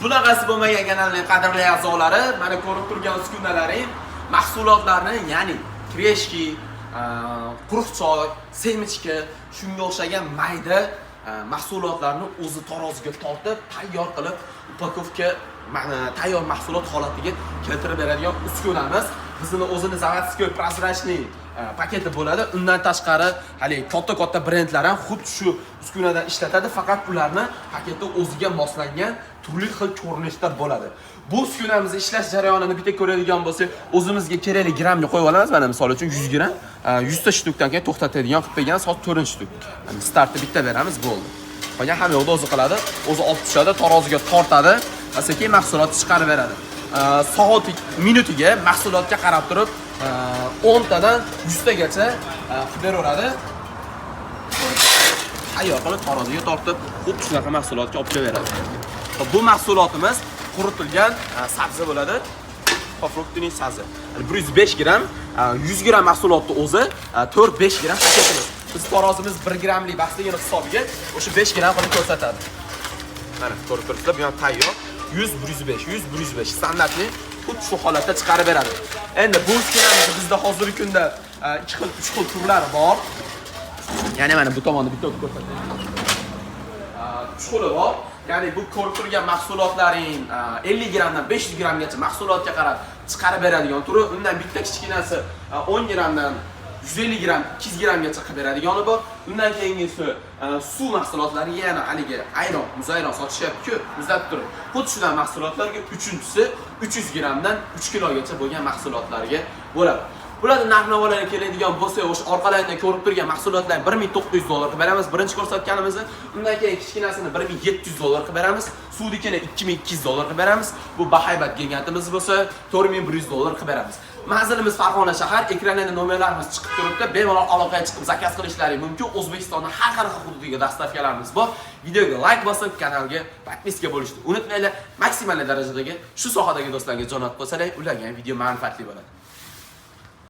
Bunaqasi bo'lmagan kanalning qadrli a'zolari, mana ko'rib turgan uskunalaring mahsulotlarni, ya'ni кириешки, quruq choy, семечка, shunga o'xshagan mayda mahsulotlarni o'zi taroziga tortib, tayyor qilib, упаковка tayyor mahsulot holatiga keltirib beradigan uskunamiz. Bizni o'zini заводской прозрачный paketi bo'ladi. Undan tashqari, haligi katta-katta brendlar ham xuddi shu uskunadan ishlatadi, faqat ularni paketi o'ziga moslangan turli xil ko'rinishda bo'ladi. Bu uskunamizni ishlash jarayonini bitta ko'radigan bo'lsak, o'zimizga kerakli grammga qo'yib olamiz. Mana, misol uchun, 100 gramm, 100 ta штук dan keyin to'xtatadigan qilib qo'ygan, soat 4 штук. Mana, startni bitta beramiz, bo'ldi. Qolgan hamma yoqda o'zi qiladi, o'zi olib tushadi, taroziga tortadi va sekin mahsulotni chiqarib beradi. Soat minutiga mahsulotga qarab turib 10 tadan 100 tagacha qilib beraveradi. Tayyor qilib, taroziga tortib, xuddi shunaqa mahsulotga olib kelaveradi. Xo'p, bu mahsulotimiz quritilgan sabzi bo'ladi. Фруктовый sabzi. 105 gramm, 100 gramm mahsulotni o'zi 4-5 gramm paketimiz. Biz tarozimiz 1 grammlik basligini hisobiga o'sha 5 gramm qilib ko'rsatadi. Mana, ko'rib turibsizlar, bu ham tayyor. 100 105, 100 105 standartli xuddi shu holatda chiqarib beradi. Endi bu uskunamiz bizda hozirgi kunda 2 xil, 3 xil turlari bor. Ya'ni mana bu tomonni bitta o'tib ko'rsatay. Uch xili bor. Ya'ni bu ko'rib turgan mahsulotlaring 50 grammdan 500 grammgacha mahsulotga qarab chiqarib beradigan turi, undan bitta kichkinasi 10 grammdan 150 gramm, 200 grammgacha qilib beradigani bor. Undan keyingisi suv mahsulotlari, yana haligi ayron, muzayron sotishyapti-ku, muzlatib turib. Xuddi shunday mahsulotlarga, uchinchisi 300 grammdan 3 kilogacha bo'lgan mahsulotlarga bo'ladi. Bularni narx navolarga keladigan bo'lsa, o'sha orqalaringda ko'rib turgan mahsulotlarni 1900 dollar qilib beramiz birinchi ko'rsatganimizni. Undan keyin kichkinasini 1700 dollar qilib beramiz. Suvnikini 2200 dollar qilib beramiz. Bu bahaybat gigantimiz bo'lsa 4100 dollar qilib beramiz. Manzilimiz Farg'ona shahar, ekranlarda nomerlarimiz chiqib turibdi. Bemalol aloqaga chiqib заказ qilishlaring mumkin. O'zbekistonning har qanaqa hududiga доставка larimiz bor. Videoga like bosib, kanalga подписка bo'lishni unutmanglar. Maksimal darajadagi shu sohadagi do'stlarga jo'natib qo'ysalar, ularga ham video manfaatli bo'ladi.